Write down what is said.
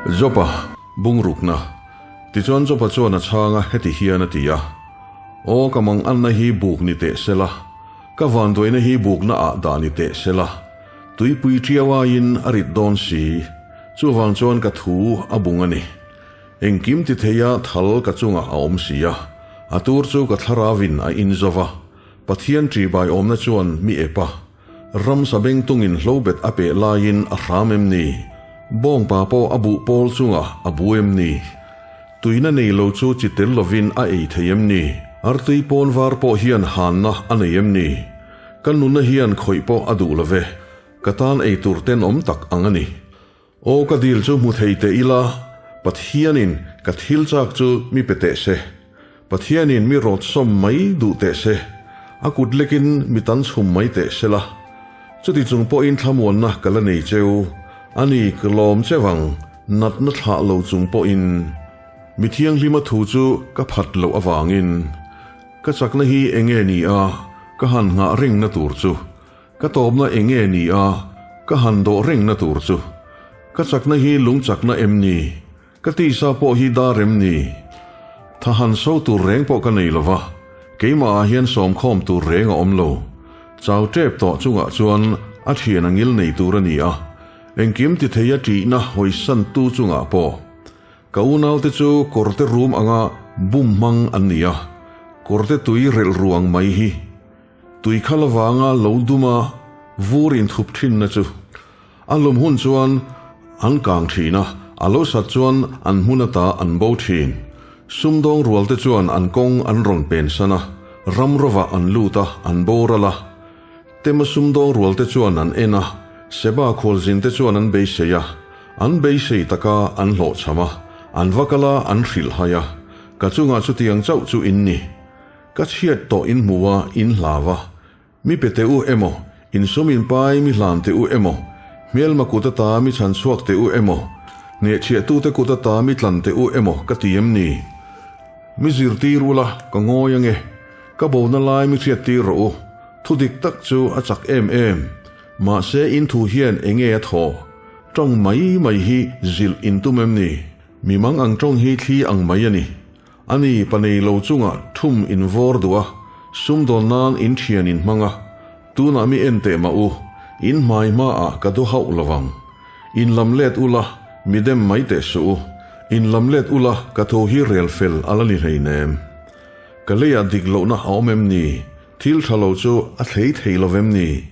Jopa bungrukna. Tichuan Jopa chuan a chhang a, heti hian a ti a, Aw ka manganna hi buk ni teh sela, ka vanduaina hi bukna ah dah ni teh sela, tuipui ṭiau aiin a rit dawn si, chuvang chuan ka thu a bung a ni. Engkim ti theia thal ka chungah a awm si a, a tur chu ka thlaravin a in zo va, Pathian ṭihbai awmna chuan mi ep a, ramsa bengtungin hlobet a peh laiin a hram em ni? Bawngpa pawh a buh pawl chungah a bu em ni? Tuina nei lo chu chi tel lovin a ei thei em ni? Artui pawn var pawh hian hanna a nei em ni? Ka nunna hian khawih pawh a duh lo ve, ka tan ei tur tenawm tak ang a ni. Aw ka dil chu hmu thei teh ila, Pathianin ka thil chak chu mi pe teh se. Pathianin mi rawt sawm mai duh teh se, a kut lekin mi tan chhum mai teh se la. Chuti chung pawhin thlamuanna ka la nei cheu, a ni ka lawm cheu ang, natna thlah lo chung pawhin. Mi thianghlima thu chu ka phat loh avangin, ka chakna hi enge ni a, ka han nghah rengna tur chu. Ka tawpna eng nge ni a, ka han dawh rengna tur chu? Ka chakna hi lung chakna em ni? Ka tisa pawh hi dar em ni? Tha han so tur reng pawh ka nei lo va, keimahah hian sawmkhawm tur reng a awm lo. Chau tep tawh chungah chuan a thian a ngil nei tur a ni a, engkim ti thei a ṭihna hawisantu chungah pawh. Ka unaute chu kawrte rum anga bum hmang an ni a, kawrte tui relh ruang mai hi. Tui khal avanga lo duma vur inthup thinna chu a lum hun chuan an kang thin a, a lo sat chuan an hmun ata an bo thin. Sumdawng rualte chuan an kawng an rawn pensan a, ram rovah an lut a, an boral a. Tema sumdawng rualte chuan an en a, Seba khualzinte chuan an beisei a, an beisei taka an hlawhchham a, an va kal a, an hrilhhai a, Ka chungah chutiang chauh chu in ni. Ka chhiat tawh in hmu a, in hlau a. Mi pe teh u emaw, in sum in pai mi hlan teh u emaw, hmelma kut ata mi chhan chhuak teh u emaw, hnehchhiahtute kut ata mi tlan teh u emaw ka ti em ni? Mi zirtir ula, ka ngawi ange. Ka bona lai mi hriattir rawh u. Thu dik tak chu a chak em em. Mahse in thu hian enge a thaw? Tawng mai mai hi zilh in tum em ni? Mi mang ang tawng hi thli ang mai a ni. A ni, pa nei lo chungah thum in vawr duh a, sumdawn nan in thian in hmang a, tunah mi en teh mah u, in hmai hmaah ka duh hauh lo vang. In lam let ula, mi dem mai teh suh u, in lam let ula ka tho hi rel fel a la ni hleinem. Ka leiah dik lohna a awm em ni? Thil tha lo chu a thlei thei lo vem ni?